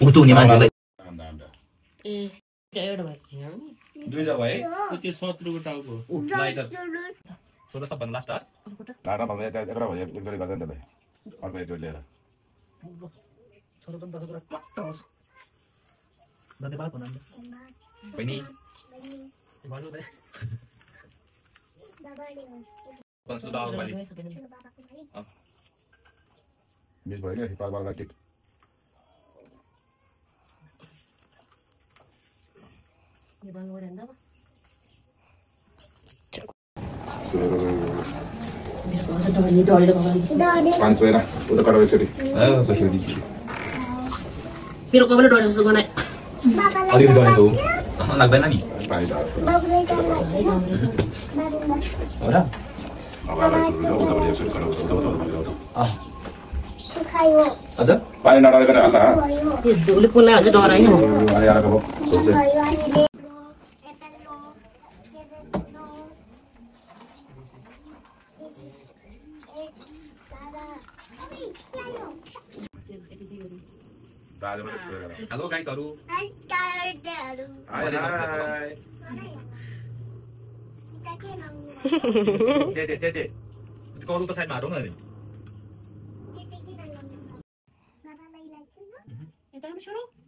उतु हुने मान्छेलाई ए एउटा भएको दुईजा भए त्यो 17 को टाउको लाइटर छोरा सबभन्दा लास्ट हस् लाडा भन्दै एकरा भयो एक जोडी गर्दैन त अर्को एक जोडी लिएर छोरा पनि दसको कट्ट होस् धन्यवाद भन्न बहिनी भन्नु दे बस दाउ भाइ मिस भयो नि पार पार टिक यो बङ गरेन त पाँच सौ ना उधर कटो एक छोटी मेरो कपाल डढेको जस्तो बनाए अलिकति गरेको लाग्दैन नि हो र अब आला सुरु हो उधर एक छोटी कटो हजुर पानी नडाले गरेर हाल्दा त्यो धुले पुल्ला अझ डरायो अरे यार कबो सोचे हेलो गाइजहरु हाय ते कौरु त साइडमा हारौ न नि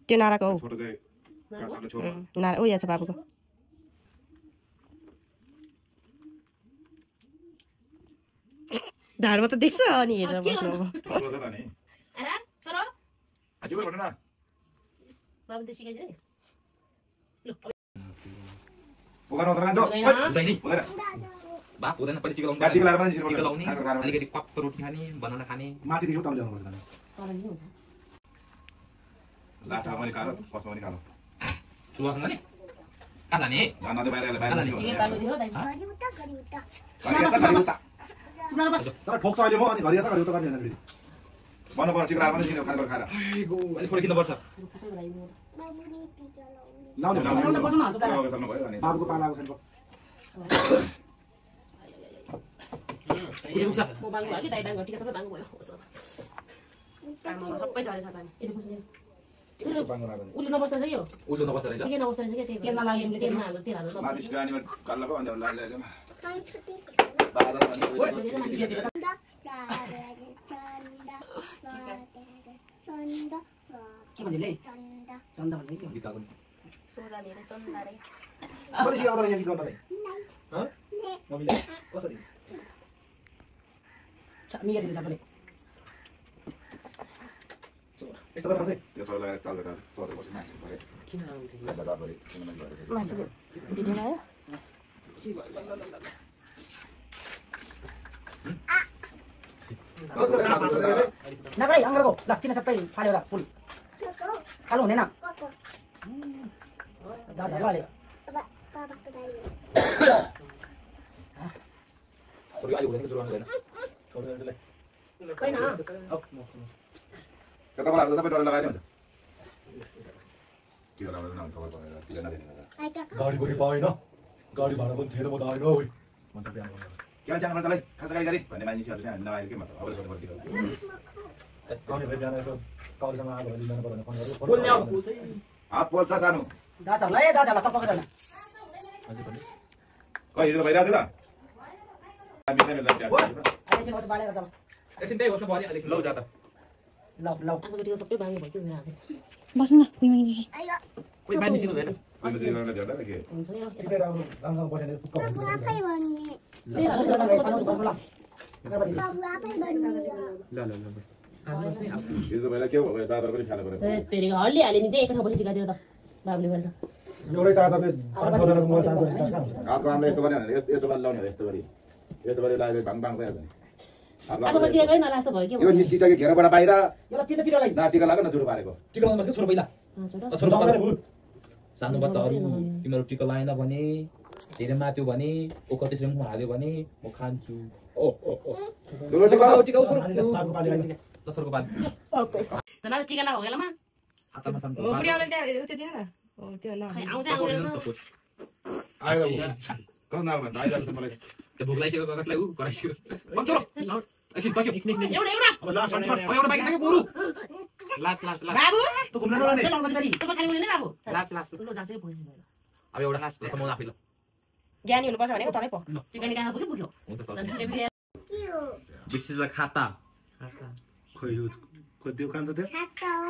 त्यो नाराको हो छोटो चाहिँ काकाले छोड्नु नारा ओ यहाँ छ बाबुको ढाडमा त देख्छ अनि हेरेर बस्नु छोटो छ त नि अरे छोरो आजु गर्नु न बाबु त सिकाइदियो नि पुगान उतर कान्छो उतै नि उतर बा हुँदैन पछि चिकन लाउनु चिकन लाएर पनि चिकन लाउने अलिकति पक्क रोटी खाने बनाउन खाने माथि देखियो तल ल्याउनु पर्छ तर नि हुन्छ लाछा पनि खालो पसमा पनि खालो सुवासन गर्ने कहाँ जाने नदी बाहिर बाहिर चिकन पाल्नु दियो दाइ तर ठोक्छ अहिले म अनि घरि यता घरि उता गर्ने हैन बन्न पर्छ चिकन लाएर पनि दिनु खानु खाएर आइगो अलि फोटो खिच्नु पर्छ लाउने लाउने भयो अनि बाबुको पालाको छैन म बाङ्गो हाल्यो दाइ बाङ्गो टिका सबै बाङ्गो भयो सबै झरेछ त नि यति बुझ्दैन उल्लु नबस्दा छ यो उल्टो नबस्दो रहेछ के नबस्दा रहेछ के त्यही तेल नलाग्यो भने तेल हाल्नु तेल हाल्नु माथि सिरानीमा कल्ला पो अन्त लाल ल्याइदिउँ के भन्छ ले चन्दा भन्छ के जिकाको नि सोदा लिएर चन्दा रे कसरी सिकाउँदा यहाँ गीत गाउँदा ह मम्मीले कसरी मिया दिन्छ पनि यस्तो गर्छ यो थोरै लगाएर चाल्दै गरेर सोधे बस्नु मान्छे भरे किन आउँथ्यो गर्दा गरे किन मान्छे भरे मान्छेको भिडियो आयो नगरै अङ्ग्रको ल किन सबै फाल्यो होला फुल कालो हुँदैन दादा हाले छोरी अलि हुँदैन जोराउनु हुँदैन छोड्दै हैन कता लाग्दा सबै डर लगाएर हुन्छ त्यो लगाएर नाम खबर गरेर त्यो नदिनु गाडी पनि पाएन गाडी भाडा पनि थिएन म त आएन ओइ म त बिहान के जानु पर्छ तँलाई खाजा खाइ गरी भन्ने मान्छेहरु चाहिँ नआएर के मतलब अब गर्नु पर्छ आउने भए बिहान यसो कलेजमा आएको भए बिहान परेन फोन गर्यो बोल्ने अब हात पोल्छ सानो दाचाहरूलाई चप्पा गरेर अझै पनि खै हिजो भइरहेको थियो त मिल्दै मिल्दैन अहिले चाहिँ बालेर जाऊ एकछिन त्यही होस् न भरि अलिक लौ जा त ल ल आजको टिका सबै बाङ्गो भयो मेरो हात बस्नु न कुइमा दिदी कोही बानी सिनु हुँदैन कुन चाहिँ गर्न झर्दा के हुन्छ नि किन राम्रो बसेन पुक्क ल ल ल बस हिजो भएर के भयो चादर पनि खानु पर्यो तेरी हल्ली हाले नि त्यही एक ठाउँ बसी टिका दिएर त बाबुले गरेर एउटै चादर पाँच बजेर म चादर हातको हामीले यस्तो गर्ने यस्तो गरी लाउने यस्तो गरी लगाएर भाङ भाङ भइहाल्छ नि आजको टिका पनि नलास्तो भयो के यो निस्किसक्यो घेरबाट बाहिर एउटा पिरो पिरोलाई ना टिका लाग्यो न जुडो पारेको टिका लाउनु पर्छ छोरो पहिला छोरो सानो बच्चाहरू तिमीहरू टिका लाएन भने धेरै माथ्यो भने ओकटे श्रममा हाल्यो भने म खान्छु ओ ओ ओ टिका टिका सरको पानी तना टिका ना हो गेलामा हातमा सानो बुढियाले त्यहाँ उतै दिएन ओ त्यो न खै आउँदै आउँदैन आयो कस्तो नाम भन्दा आइरहेको छ मलाई त्यो भोक लागिसक्यो कसलाई उ कराइसक्यो बच्चो एकछिन सक्यो एउटा अब लास्ट एउटा बाइक सक्यो बरु लास्ट लास्ट लास्ट बाबु तँ घुम्न नजाने चल आउनु बसी तपाईँ खाने हुने बाबु लास्ट लास्ट ठुलो जाँच्चै पुगेछ मेरो अब एउटा लास्ट समाउन आफै ल ज्ञानी हुनुपर्छ भनेको तँलाई पक् टिकनी कहाँ पुग्यो पुग्यो हुन्छ sir every this is a खाता खोइ यो खोइ त्यो कान्छ त्यो छाता हो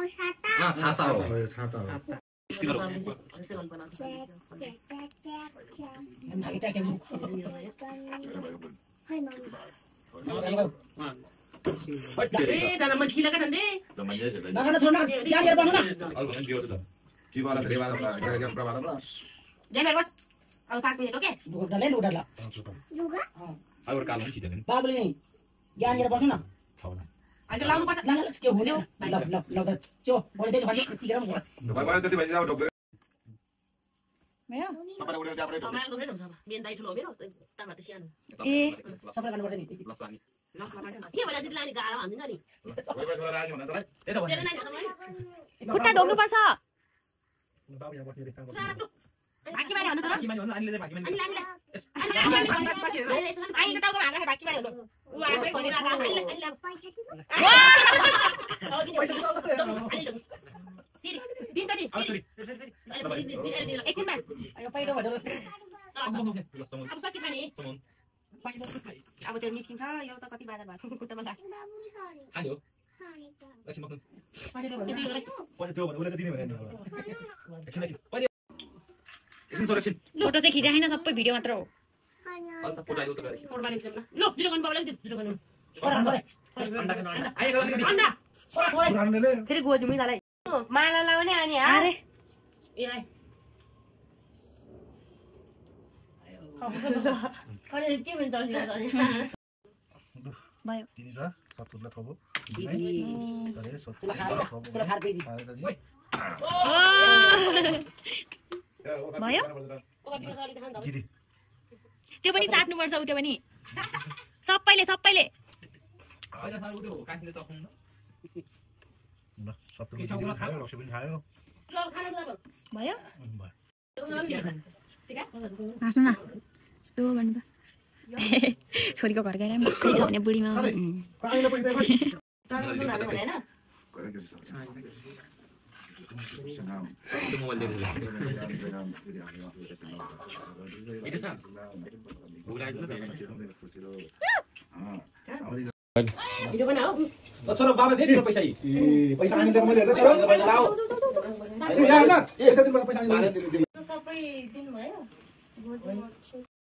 छाता हो जना म खिला का धन्दे नगर्न छोड्न ज्ञानीहरु बन्नु न ज्ञानीहरु बस अब 5 मिनेट ओके लुगा बाबुले नि ज्ञानीहरु बस्नु न अहिले लाउनु पर्छ ल के हुने हो ल त त्यो मैले त्यसो भने टिकेर म भयो तपाईँ दोब्रे हुन्छ अब मेन दाइ ठुलो हो मेरो तामाते सानो ए सबै गर्नुपर्छ नि के भएर दिदी लाने गाडा भन्दिन नि तेरो नानी हो तपाईँ खुट्टा ढोग्नु पर्छ बाबु यहाँ बस्ने काम भाकी माने भन्नु त भाकी माने भन्नु अनि ले भाकी माने आइ त टाउको भागा भाकी माने भन्नु उ आफै भनिरा दिन त नि एकछिनमा यो पहिलो भजो अब सके खाने अब त्यो निस्किन्छ यो त कति बाजा भएको खुट्टामा लाग्छ खाने हो एकछिन मक्नु पछि त्यो भने उले त दिने भने नि एकछिन एकछिन सुरक्षित फोटो चाहिँ खिचाएन सबै भिडियो मात्र हो अल सब फोटो आयो त गरे फोटो बारे चाहिँ ल जिरो गर्नु बाबुलाई जिरो गर्नु अन्डा खानु आइ गयो दिदी अन्डा पुरानले फेरि गोजु मिलालाई माला लाउने अनि अरे ए आइ कले के भन्छ तर्सी भयो दिदी छ सत्तुला थोबो अरे चलो खार बेजी भयो दिदी त्यो पनि चाट्नु पर्छ उठ्यो पनि सबैले सबैले हैन सर उठ्यो कान्छीले चक्नु ल सत्तुला खायो लक्ष्य पनि खायो ल खानु ल भयो भयो हाँस्नु न यस्तो गर्नु छोरीको घर गएर मकै छ भने बुढीमा आइले पनि देखो चाट्नु लाग्यो भने हैन त्यो मोबाइल देख्छु इट इज भिडियो बनाऊ ल छोरो बाबा दे दिनु पैसा ए पैसा आनी दिएको मैले हेर्दै छोरा पैसा लाऊ ए यहाँ न ए यसरी पैसा आनी दिनु सबै दिनु भयो